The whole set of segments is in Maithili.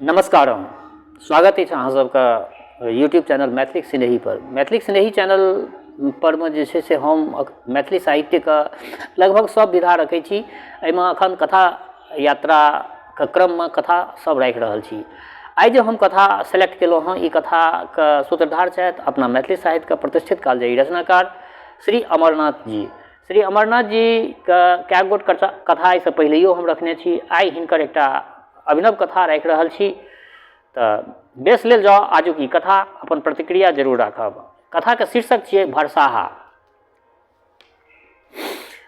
नमस्कारम, स्वागत अछि अहाँ सबके यूट्यूब चैनल मैथिलीक सिनेही पर। मैथिलीक सिनेही चैनल परमे जे छै से हम मैथिली साहित्यके लगभग सब विधा रखै छी। एहिमे एखन कथा यात्राके क्रममे कथा सब राखि रहल छी। आइ जे हम कथा सेलेक्ट केलहुँ हँ, ई कथाके सूत्रधार छथि अपना मैथिली साहित्यके प्रतिष्ठित कालजयी रचनाकार श्री अमरनाथ जी। श्री अमरनाथ जीके कए गोट कथा एहिसँ पहिलैयो हम रखने छी। आइ हिनकर एकटा अभिनव कथा राखि रहल छी, तऽ बेस लेल जाउ आजुक ई कथा, अपन प्रतिक्रिया जरूर राखब। कथाके शीर्षक छियै भरसाहा।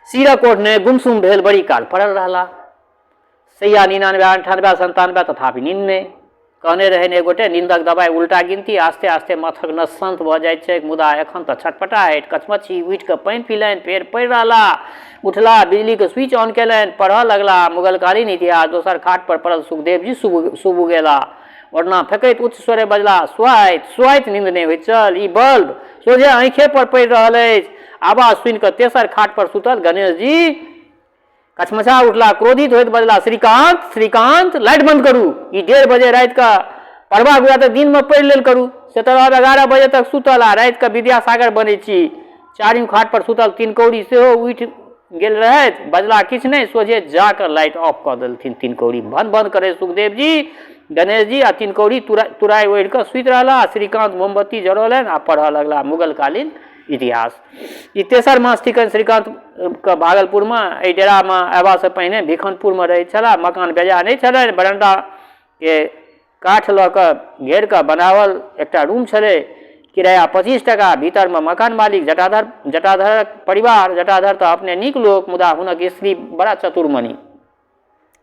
सीरक ओढ़ने गुमसुम भेल बड़ी काल पड़ल रहला। सैया 99 98 97 तथापि नींद नहि। कहने रहनि एक गोटे, नींदक दबाइ उल्टा गिनती, आस्ते आस्ते माथक नस शान्त भऽ जाइत छैक, मुदा एखन तऽ छटपटाहटि, कछमछी। उठि कऽ पानि पीलनि, फेर पड़ि रहला। उठला, बिजलीके स्विच ऑन केलनि, पढ़ऽ लगला मुगलकालीन इतिहास। दोसर खाट पर पड़ल सुखदेव जी सुबुगेला। ओढ़ना फेकैत उच्च स्वरे बजला, स्वाइत स्वाइत नींद नहि होइत छल, ई बल्ब सोझे आँखिए पर पड़ि रहल अछि। आवाज सुनि कऽ तेसर खाट पर सुतल गणेश जी कछमछा उठला, क्रोधित होइत बजला, श्रीकान्त, श्रीकान्त, लाइट बंद करू। ई 1:30 बजे राति कऽ पढ़बाक हुए तऽ दिनमे पढ़ि लेल करू, से तऽ रहब 11 बजे तक सुतल आ राति कऽ विद्यासागर बनै छी। चारिम खाट पर सुतल तिनकौड़ी सेहो उठि गेल रहथि, बजला किछु नहि, सोझे जा कऽ लाइट ऑफ कऽ देलथिन तिनकौड़ी। भन भन करैत सुखदेव जी, गणेश जी आ तिनकौड़ी तुराइ ओढ़ि कऽ सुति रहला। श्रीकान्त मोमबत्ती जरौलनि आ पढ़ऽ लगला मुगलकालीन इतिहास। ई तेसर मास थिकनि श्रीकान्तके भागलपुरमे। एहि डेरामे अयबासँ पहिने भिखनपुरमे रहैत छलाह। मकान बेजाय नहि छलनि। बरण्डाके काठ लऽ कऽ घेर कऽ बनाओल एकटा रूम छलै। किराया 25 टाका। भीतरमे मकान मालिक जटाधर, जटाधरक परिवार। जटाधर तऽ अपने नीक लोक, मुदा हुनक स्त्री बड़ा चतुरमणि,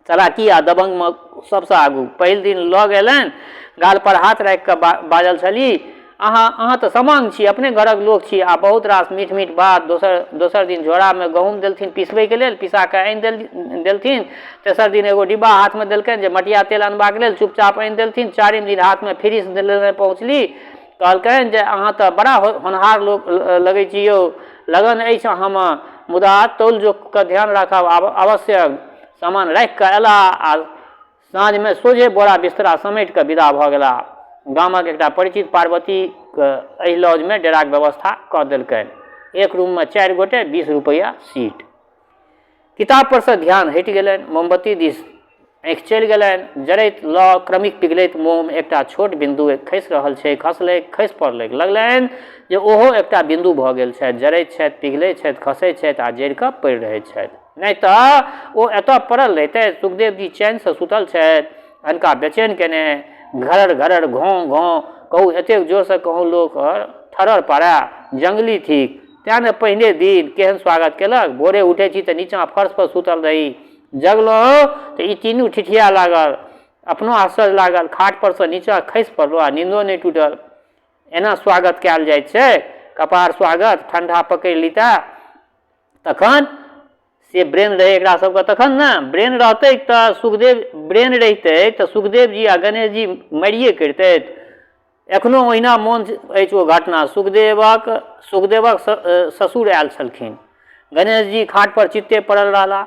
चलाकी आ दबंगमे सबसँ आगू। पहिल दिन लग अयलनि, गालपर हाथ राखि कऽ बाजल छली, अहाँ अहाँ तऽ समांग छी, अपने घरक लोक छी, आ बहुत रास मीठ मीठ बात। दोसर दिन झोरामे गहूँम देलथिन पिसबैके लेल, पिसा कऽ आनि देलथिन। तेसर दिन एगो डिब्बा हाथमे देलकनि जे मटिया तेल अनबाक लेल, चुपचाप आनि देलथिन। चारिम दिन हाथमे फ्रिज लेने पहुँचली, कहलकनि जे अहाँ तऽ बड़ा होनहार लोक लगै छी यौ, लगन अछि अहाँमे, मुदा तौल जोखके ध्यान राखब आवश्यक। सामान राखि कऽ अयलाह आ साँझमे सोझे बोरा बिस्तरा समेटि कऽ विदा भऽ गेलाह। गामक एकटा परिचित पार्वतीके एहि लॉजमे डेराक व्यवस्था कऽ देलकनि। एक रूममे 4 गोटे, 20 रुपैआ सीट। किताब परसँ ध्यान हटि गेलनि, मोमबत्ती दिस आँखि चलि गेलनि। जरैत लौ क्रमिक पिघलैत मोम एकटा छोट बिन्दु खसि रहल छै, खसलै, खसि पड़लैक। लगलनि जे ओहो एकटा बिन्दु भऽ गेल छथि, जरैत छथि, पिघलैत छथि, खसैत छथि आ जरि कऽ पड़ि रहैत छथि। नहि तऽ ओ एतऽ पड़ल रहितथि। सुखदेव जी चैनसँ सुतल छथि, अनका बेचैन केने घरर घरर घों घों कहू, एतेक जोरसँ कहू लोक ठरर पड़ए। जंगली थिक, तेँ ने पहिने दिन केहन स्वागत केलक। भोरे उठै छी तऽ नीचाँ फर्शपर सुतल रही, जगलहुँ तऽ ई तीनू ठिठिया लागल। अपनो आश्चर्य लागल, खाट परसँ नीचाँ खसि पड़लहुँ आ नींदो नहि टूटल। एना स्वागत कयल जाइत छै? कपार स्वागत, ठंडा पकड़ि लिता तखन से ब्रेन रहै एकरा सबके तखन ने। ब्रेन रहतै तऽ सुखदेव, ब्रेन रहितै तऽ सुखदेव जी आ गणेश जी मारिए करितथि। एखनो ओहिना मोन अछि ओ घटना। सुखदेवक ससुर आयल छलखिन। गणेश जी खाट पर चित्ते पड़ल रहला।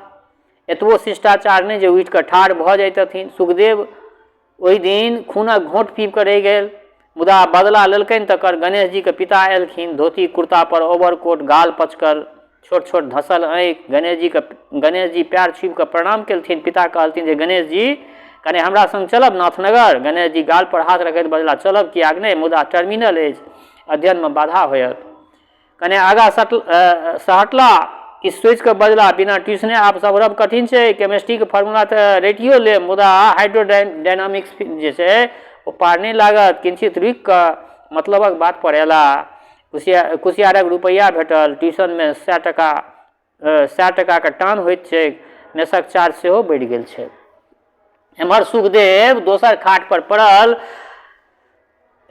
एतबो शिष्टाचार नहि जे उठि कऽ ठाढ़ भऽ जैतथिन। सुखदेव ओहि दिन खूनक घोंट पीब कऽ रहि गेल, मुदा बदला लेलकनि तकर। गणेश जीक पिता अयलखिन। धोती कुर्ता पर ओवरकोट, गाल पचकल, छोट छोट धँसल आँखि। गणेश जी पएर छुबि कऽ प्रणाम केलथिन। पिता कहलथिन जे गणेश जी, कने हमरा संग चलब नाथनगर? गणेश जी गाल पर हाथ रखैत बजला, चलब किएक नहि, मुदा टर्मिनल अछि, अध्ययनमे बाधा होयत। कने आगाँ सहटला कि सोचि कऽ बजला, बिना ट्यूशने आब सम्हरब कठिन छै। केमिस्ट्रीके फॉर्मूला तऽ रटियो लेब, मुदा हाइड्रोडायनामिक्स जे छै ओ पार नहि लागत। किंचित रुकि कऽ मतलबक बात पर अयला, कुसियारक रुपैआ भेटल, ट्यूशनमे 100 टाकाके टान होइत छैक, मेसक चार्ज सेहो बढ़ि गेल छै। एम्हर सुखदेव दोसर खाट पर पड़ल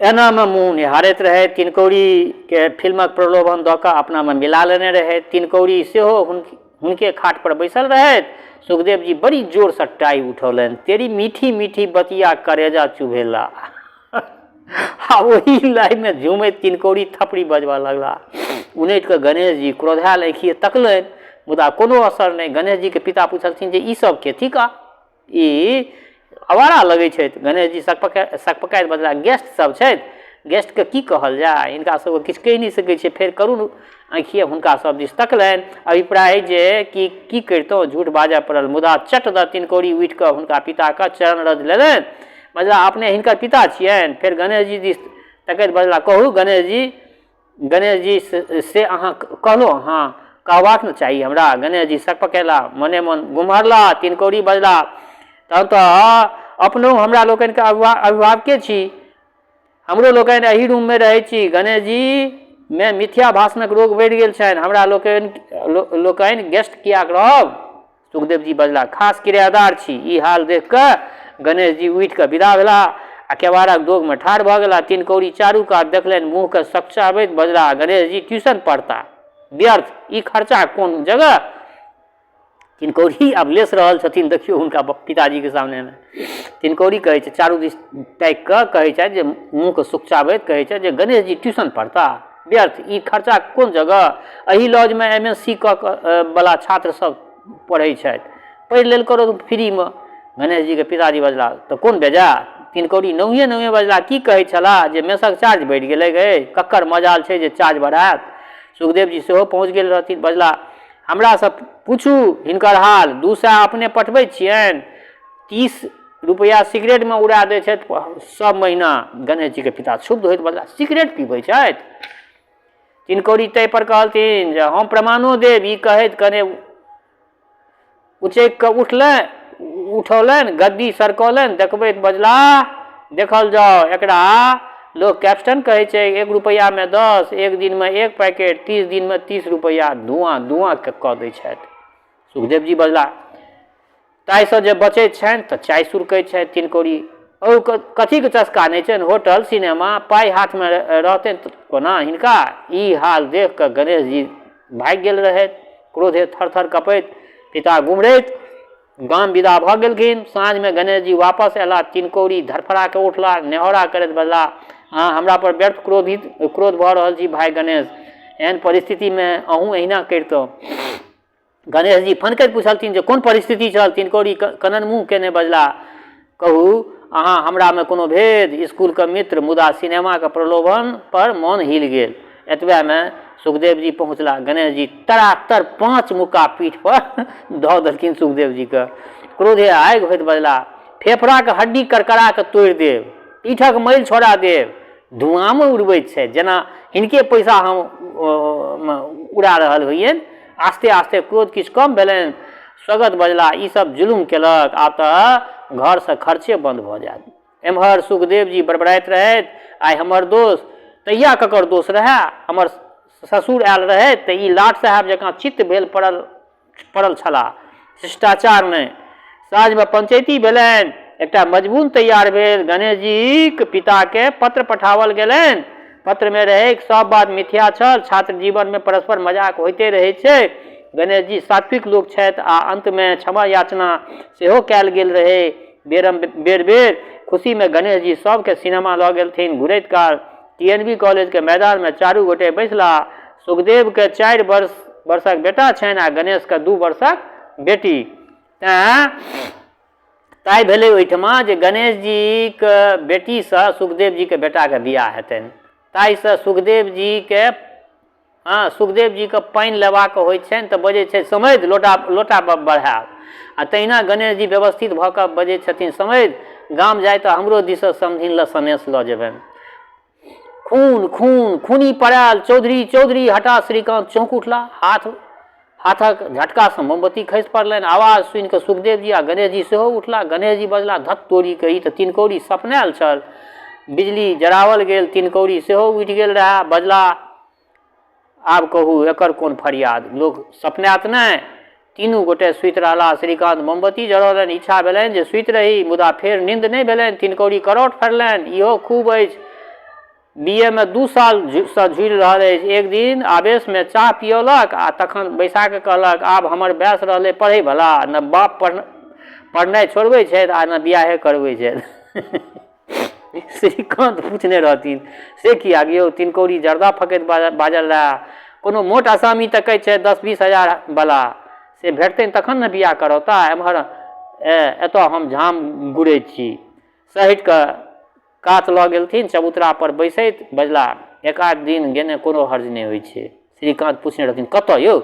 एनामे मुँह निहारैत रहै। तिनकौड़ीके फिल्मक प्रलोभन दऽ कऽ अपनामे मिला लेने रहै। तिनकौड़ी सेहो हुनके खाट पर बैसल रहथि। सुखदेव जी बड़ी जोरसँ टाइ उठौलनि, तेरी मीठी मीठी बतिया करेजा चुभेला। आ ओही लाइमे झुमैत तिनकौड़ी थपड़ी बजबऽ लगला। उनटि कऽ गणेश जी क्रोधायल आँखिए तकलनि, मुदा कोनो असर नहि। गणेश जीके पिता पुछलथिन जे ई सब के थिका? ई आवारा लगै छथि। गणेश जी सकपकाइत बजला, गेस्ट सब छथि, गेस्टके की कहल जाय, हिनका सबके किछु कहि नहि सकै छियै। फेर करुण आँखिए हुनका सब दिस तकलनि, अभिप्राय जे कि की करितहुँ, झूठ बाजऽ पड़ल। मुदा चट दऽ तिनकौड़ी उठि कऽ हुनका पिताके चरण रज लेलनि, बजला, अपने हिनकर पिता छियनि? फेर गणेश जी दिस तकैत बजला, कहू गणेश जी, गणेश जी से अहाँ कहलहुँ, अहाँ कहबाक ने चाही हमरा। गणेश जी सकपकेला, मने मन गुम्हरला। तिनकौड़ी बजला, तहन तऽ अपनहु हमरा लोकनिके अभिभावके छी, हमरो लोकनि एही रूममे रहै छी। गणेश जीमे मिथ्या भाषणक रोग बढ़ि गेल छनि, हमरा लोकनि गेस्ट किएक रहब? सुखदेव जी बजला, खास किरायादार छी। ई हाल देख कऽ गणेश जी उठि कऽ विदा भेलाह आ केबाड़क दोगमे ठाढ़ भऽ गेलाह। तिनकौड़ी चारू कात देखलनि, मुँहकेँ सकचाबैत बजलाह, गणेश जी ट्यूशन पढ़ता? व्यर्थ, ई खर्चा कोन जगह? तिनकौड़ी आब लेस रहल छथिन, देखियौ हुनका पिताजीके सामनेमे। तिनकौड़ी कहै छै, चारू दिस ताकि कऽ कहै छथि जे मुँहके सुकचाबैत कहै छथि जे गणेश जी ट्यूशन पढ़ता? व्यर्थ, ई खर्चा कोन जगह? एहि लॉजमे एम एस सी कऽ बला छात्र सब पढ़ै छथि, पढ़ि लेल करू फ्रीमे। गणेश जीके पिताजी बजला, तऽ कोन बेजाय? तिनकौड़ी नौए नौए बजला, की कहै छलाह जे मेसक चार्ज बढ़ि गेलै गै, ककर मजाल छै जे चार्ज बढ़ायत? सुखदेव जी सेहो पहुँच गेल रहथिन, बजला, हमरासँ पूछू हिनकर हाल, 200 अपने पठबै छियनि, 30 रुपैआ सिगरेटमे उड़ा दै छथि सब महीना। गणेश जीके पिता क्षुब्ध होइत बजला, सिगरेट पीबै छथि? तिनकौड़ी ताहिपर कहलथिन जे हम प्रमाणो देब। ई कहैत कने उचकि कऽ उठलनि, उठौलनि, गद्दी सरकौलनि, देखबैत बजला, देखल जाउ, एकरा लोक कैप्स्टन कहै छै, 1 रुपैआमे 10, एक दिनमे 1 पैकेट, 30 दिनमे 30 रुपैआ धुआँ धुआँ कऽ दै छथि। सुखदेव जी बजला, ताहिसँ जे बचैत छनि तऽ चाय सुरकै छथि। तिनकौड़ी, औ कथीके चस्का नहि छनि? होटल, सिनेमा, पाइ हाथमे रहतनि तऽ कोना हिनका? ई हाल देख कऽ गणेश जी भागि गेल रहथि, क्रोधे थर-थर कँपैत, पिता गुमरैत गाम विदा भऽ गेलखिन। साँझमे गणेश जी वापस अयलाह। तिनकौड़ी धड़फड़ा कऽ उठलाह, नेहोरा करैत बजलाह, अहाँ हमरा पर व्यर्थ क्रोध भऽ रहल छी भाय गणेश। एहन परिस्थितिमे अहूँ एहिना करितहुँ। गणेश जी फनकैत पुछलथिन जे कोन परिस्थिति छल? तिनकौड़ी कनन मुँह केने बजलाह, कहू अहाँ, हमरामे कोनो भेद? स्कूलके मित्र, मुदा सिनेमाक प्रलोभन पर मन हिल गेल। एतबेमे सुखदेव जी पहुँचलाह। गणेश जी तड़ातड़ 5 मुक्का पीठ पर धऽ देलखिन सुखदेव जीके। क्रोधे आगि होइत बजलाह, फेफड़ाक हड्डी करकरा कऽ तोड़ि देब, पीठक मैल छोड़ा देब। धुआँमे उड़बैत छथि जेना हिनके पैसा हम उड़ा रहल होइयनि। आस्ते आस्ते क्रोध किछु कम भेलनि। स्वगत बजलाह, ई सब जुलुम केलक, आब तऽ घरसँ खर्चे बन्द भऽ जायत। एम्हर सुखदेव जी बड़बड़ाइत रहथि, आइ हमर दोष, तहिया ककर दोष रहए? हमर ससुर आयल रहथि तऽ ई लाट साहेब जकाँ चित्त भेल पड़ल पड़ल छलाह। शिष्टाचार नहि। साँझमे पंचैती भेलनि। एकटा मजबून तैयार भेल। गणेशजीक पिताकेँ पत्र पठाओल गेलनि। पत्रमे रहैक, सभ बात मिथ्या छल। छात्र जीवनमे परस्पर मजाक होइते रहैत छै। गणेशजी सात्विक लोक छथि आ अन्तमे क्षमा याचना सेहो कयल गेल रहै। बेर-बेर खुशीमे गणेशजी सभकेँ सिनेमा लऽ गेलथिन। घुरैत काल टी.एन.बी कॉलेजक मैदानमे चारू गोटे बैसलाह। सुखदेवकेँ 4 वर्षक बेटा छनि आ गणेशकेँ 2 वर्षक बेटी। तैँ ताहि भेलै ओहिठमा जे गणेशजीक बेटीसँ सुखदेवजीके बेटाके बियाह हेतनि। ताहिसँ सुखदेवजीके हँ सुखदेवजीके पानि लेबाक होइ छनि तऽ बजै छै, समधि लोटा लोटा बढ़ायब। आ तहिना गणेशजी व्यवस्थित भऽ कऽ बजै छथिन, समधि गाम जाय तऽ हमरो दिससँ समधिन लऽ सनेस लऽ जेबनि। खून खून खूनी पड़ायल, चौधरी चौधरी। हठात श्रीकान्त चौंक उठला। हाथक झटकासँ मोमबत्ती खसि पड़लनि। आवाज सुनि कऽ सुखदेव जी आ गणेश जी सेहो उठला। गणेश जी बजला, धत तोरी के, ई तऽ तिनकौड़ी सपनायल छल। बिजली जराओल गेल। तिनकौड़ी सेहो उठि गेल रहए। बजला, आब कहू एकर कोन फरियाद? लोक सपनायत नहि? तीनू गोटे सुति रहलाह। श्रीकान्त मोमबत्ती जरौलनि। इच्छा भेलनि जे सुति रही, मुदा फेर निन्द नहि भेलनि। तिनकौड़ी करौट फेरलनि, इहो खूब अछि। बी.ए मे 2 साल सँ झूलि रहल अछि। एक दिन आवेशमे चाह पियौलक आ तखन बैसा कऽ कहलक, आब हमर बयस रहलै पढ़ैवला, ने बाप पढ़नाइ छोड़बै छथि आ ने बियाहे करबै छथि। श्रीकान्त पुछने रहथिन, से किएक यौ? तिनकौड़ी जर्दा फँकैत बाजल रहए, कोनो मोट असामी तकै छथि 10-20 हजार बला, से भेटतनि तखन ने बियाह करौता। एम्हर एतऽ हम झाम गुड़ैत छी। सहटि कऽ कात लऽ गेलथिन, चबूतरा पर बैसैत बजला, एकाध दिन गेने कोनो हर्ज नहि होइ छै। श्रीकान्त पुछने रहथिन, कतऽ यौ?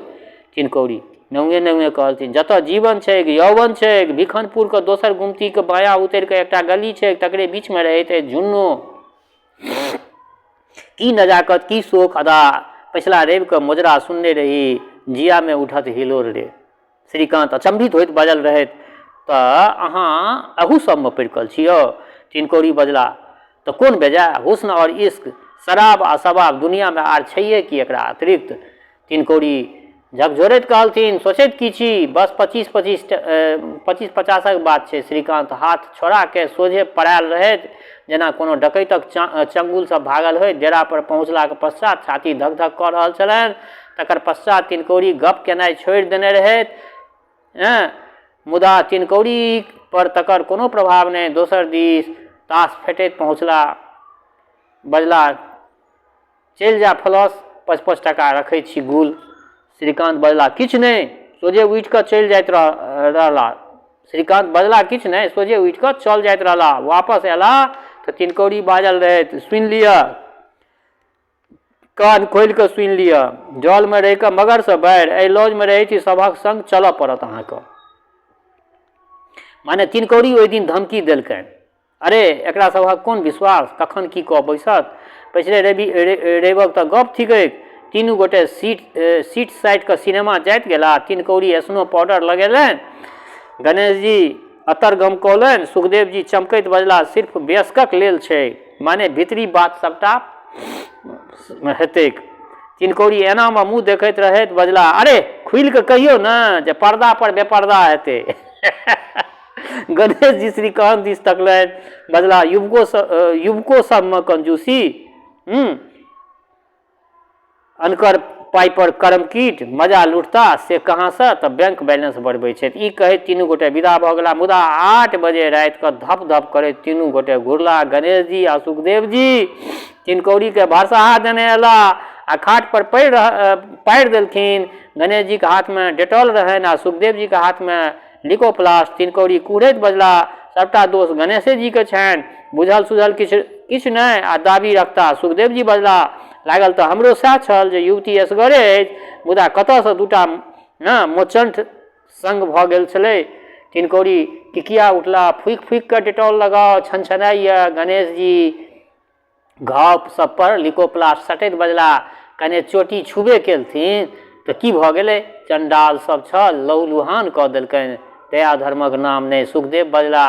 तिनकौड़ी नौए नौए कहलथिन, जतऽ जीवन छैक, यौवन छैक, भिखनपुरके दोसर गुमतीके बायाँ उतरि कऽ एकटा गली छैक, तकरे बीचमे रहैत अछि झुन्नो। की नजाकत, की शोख अदा, पछिला रविके मोजरा सुनने रही, जियामे उठत हिलोर रे। श्रीकान्त अचंभित होइत बाजल रहथि, तऽ अहाँ अहू सबमे परिकल छी यौ? तिनकौड़ी बजला, तऽ कोन बेजाय, हुस्न और इश्क, शराब आ शबाब दुनियामे आर छैहे की एकरा अतिरिक्त? तिनकौड़ी झकझोरैत कहलथिन, सोचैत की छी? बस पचीस-पचीस पचीस-पचासक बात छै। श्रीकान्त हाथ छोड़ा कऽ सोझे पड़ायल रहथि, जेना कोनो डकैतक चंगुलसँ भागल होथि। डेरा पर पहुँचलाक पश्चात छाती धक-धक कऽ रहल छलनि। तकर पश्चात तिनकौड़ी गप्प केनाइ छोड़ि देने रहथि। मुदा तिनकौड़ी पर तकर कोनो प्रभाव नहि। दोसर दिस ताश फेटैत पहुँचला। बजला, चलि जा फ्लस, 5-5 टाका रखै छी गुल। श्रीकान्त बजला, किछु नहि, सोझे उठि कऽ चलि जाइत रहला। श्रीकान्त बजला, किछु नहि, सोझे उठि कऽ चल जाइत रहला। वापस अयला तऽ तिनकौड़ी बाजल रहथि, सुनि लिअ, कान खोलि कऽ सुनि लिअ, जलमे रहि कऽ मगरसँ बाढ़ि, एहि लॉजमे रहै छी, सभक संग चलऽ पड़त अहाँके। माने तिनकौड़ी ओहि दिन धमकी देलकनि। अरे एकरा सभक कोन विश्वास, कखन की कऽ बैसत। पछिले रवि रविक तऽ गप थिकैक। तीनू गोटे सीट सीट साटि कऽ सिनेमा जाइत गेलाह। तिनकौड़ी स्नो पाउडर लगेलनि। गणेशजी अतर गमकौलनि। सुखदेवजी चमकैत बजलाह, सिर्फ वयस्कक लेल छै। माने भीतरी बात सभटा हेतैक। तिनकौड़ी एनामे मुँह देखैत रहैत बजलाह, अरे खुलि कऽ कहियौ ने जे पर्दा पर बेपर्दा हेतै। गणेश जी श्रीकान्त दिस तकलनि, बजलाह, युवको युवको सबमे कंजूसी? अनकर पाइ पर कर्मकीट मजा लुटता से कहाँसँ, तऽ बैंक बैलेंस बढ़बै छथि। ई कहैत तीनू गोटे विदा भऽ गेलाह। मुदा 8 बजे राति कऽ धप धप करैत तीनू गोटे घुरलाह। गणेश जी आ सुखदेव जी तिनकौड़ीके भरसाहा देने अयलाह आ खाट पर पारि देलखिन। गणेश जीके हाथमे डेटॉल रहनि आ सुखदेव जीके हाथमे लिकोप्लास्ट। तिनकौड़ी कुहरैत बजलाह, सभटा दोष गणेशे जीके छनि। बुझल सुझल किछु किछु नहि आ दाबी रखता। सुखदेव जी बजलाह, लागल तऽ हमरो सएह छल जे युवती एसगरे अछि, मुदा कतऽसँ दूटा ने मोचंठ संग भऽ गेल छलै। तिनकौड़ी किकिया उठला, फूकि फूकि कऽ डेटॉल लगाउ, छनछनाइए। गणेश जी घाव सब पर लिकोप्लास्ट सटैत बजला, कने चोटी छुबे केलथिन तऽ की भऽ गेलै? चण्डाल सब छल, लहू-लुहान कऽ देलकनि। दया धर्मक नाम नहि। सुखदेव बजला,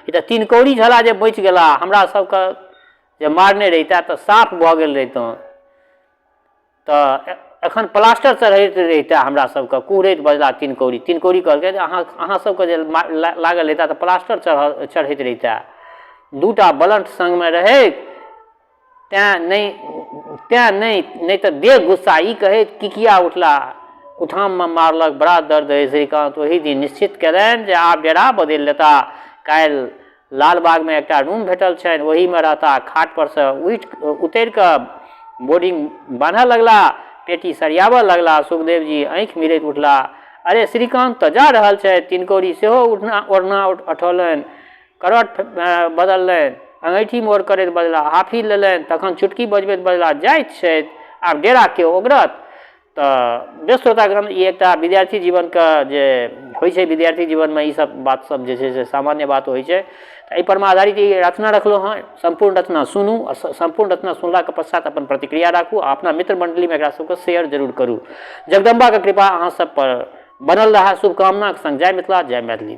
ई तऽ तिनकौड़ी छला जे बचि गेला, हमरा सबके जे मारने रहितए तऽ साफ भऽ गेल रहितहुँ। तऽ एखन प्लास्टर चढ़ैत रहितए हमरा सबके। कुहरैत बजला तिनकौड़ी। तिनकौड़ी कहलकै जे अहाँ अहाँ सबके जे लागल रहितए तऽ प्लास्टर चढ़ैत रहितए। दूटा बलंट संगमे रहैक तेँ नहि तेँ नहि नहि तऽ देह गुस्सा। ई कहैत किकिया उठला। कुठाममे मारलक, बड़ा दर्द होइ। श्रीकान्त ओहि दिन निश्चित केलनि जे आब डेरा बदलि लेता। काल्हि लालबागमे एकटा रूम भेटल छनि, ओहीमे रहता। खाट परसँ उठि उतरि कऽ बोर्डिंग बान्हऽ लगला, पेटी सरियाबऽ लगला। सुखदेवजी आँखि मिरैत उठला, अरे श्रीकान्त तऽ जा रहल छथि। तिनकौड़ी सेहो उठना ओढ़ना उठौलनि, करट बदललनि, अङैठी मोड़ करैत बजला, हाफी लेलनि, तखन चुटकी बजबैत बजला, जाइत छथि, आब डेरा के ओगरत? तऽ व्यस्त श्रोतागण, ई एकटा विद्यार्थी जीवनके जे होइ छै, विद्यार्थी जीवनमे ई सब बात सब जे छै से सामान्य बात होइ छै। तऽ एहि परमे आधारित ई रचना रखलहुँ हँ। सम्पूर्ण रचना सुनू आ सम्पूर्ण रचना सुनलाके पश्चात अपन प्रतिक्रिया राखू आ अपना मित्र मण्डलीमे एकरा सबके शेयर जरूर करू। जगदम्बाके कृपा अहाँ सब पर बनल रहए, शुभकामनाके संग जय मिथिला, जय मैथिली।